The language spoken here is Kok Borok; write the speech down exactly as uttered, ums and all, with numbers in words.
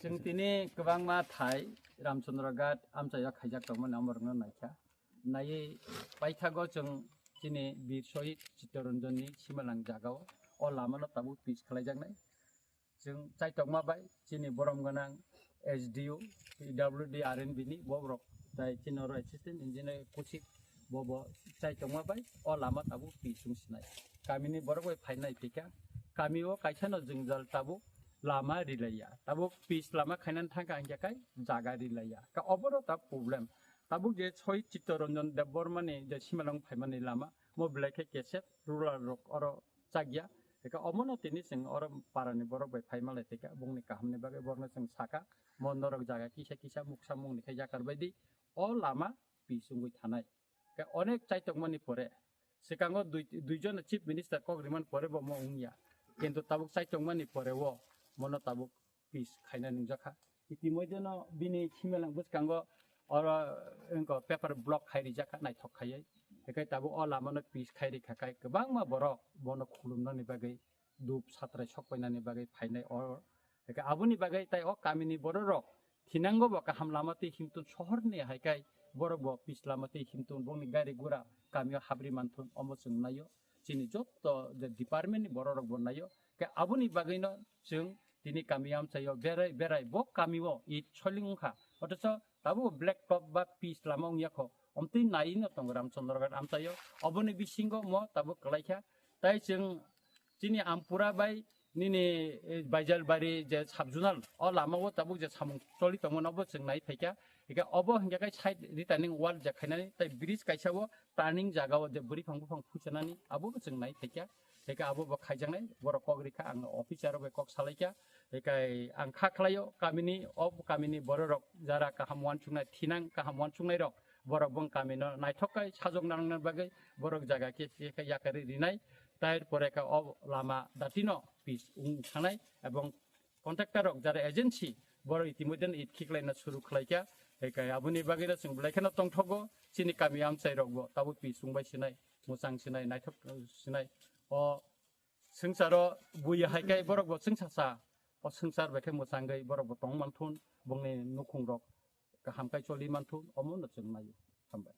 Chwng tini kwbangma thai Ramchandra Ghat amchaio khaijak tongmani amorokno naikha. Naiwi paithago chwng chini Bir Shohid Chittaranjanni simalang jagao o lamano tabuk pitch khlaijaknai. Chwng chaitokma bai chini borom gwnang S D O, P W D, R N B ni borok tai chini oro assistant engineer Kuchik bo bo chaitokma bai o lama tabuk pitch wng sinai. Kamini borok bai phainai thika. Kamio kaisano jwngjal tabuk lama rilaiya. Tabuk pitch lama khainani thangkha hingkhe kai jaga rilaiya. Ka obono ta problem. Tabuk je Shohid Chittaranjan Debbarmani je simalang phaimani lama, mo belai khe kesep rural rok oro chakya. Eka omono tini chwng oro parani borok bai phai malai thika. Bongni kahamni bagwi borokno chwng saka. Mo norok jaga kisa kisa muksa mungni khe yakar baidi. O lama pitch wngwi thanai. Khe onek chaitokmani pore, swkango dui, duijon chief minister kok rimani pore bo mo wngya. Kintu tabuk chaitokmani pore o mono tabuk pitch khaina nungjakha. Itimoideno bini simalang bwskango oro wngkha paper block khai rijakha naithok khaiwi. Hinkhe tabuk o lamano pitch khai rikha khai kwbangma borok bono khulumnani bagwi dup satrai sokpainani bagwi phainai o. Hinkhe aboni bagwi tai o kamini bororok thinango bo kaham lama twi himtun sohorni haikai borok bo pitch lama twi himtun bongni gari gura kamio habri manthun omo chwng naio. Chini jotto je department ni bororok bo naio. Ke aboni bagwino chwng tini kami amchaio berai berai bo kamio it soiling wngkha. Othocho tabuk black top ba pitch lama wngya kho. Omtwi naino tongo Ramchandra Ghat amchaio. Oboni bisingo mo tabuk kwlaikha. Tai chwng chini Ampura bai nini, eh, Baijalbari je subzonal o lama o tabuk je samung choli tongmano bo chwng nai phaikha. Hingkhe obo hingkhe kai side returning wall je khainani tai bridge kaisa o turning jaga o je bwrwi phang buphang phuchanani abo bo chwng nai phaikha. Hingkhe abo bo khaijaknai borok kok rikha ang officer rok bai kok salaikha. Hingkhe ang kha khlaio kamini o kamini bororok jara kaham uansuknai thinang kaham uansuknai rok borok bong kamino naithok kai sajok nangnani bagwi borok jaga khe khe khe yakarwi rinai. Tai pore khe o lama datino pitch wng thanai ebong contractor rok jara agency borok itimodheno it khiklaina suru khlaikha. Hingkhe aboni bagwino chwng belai kheno tongthogo chini kami amchai rokbo tabuk pitch wngbai sinai, mwchang sinai, naithok sinai. O swngcharo bui hai khe borok bo chwngsasa o swngchar bai khe mwchangwi borok bo tong manthun, bongni nukhung rok kaham kai choli manthun, omo no chwng naio. Hambai.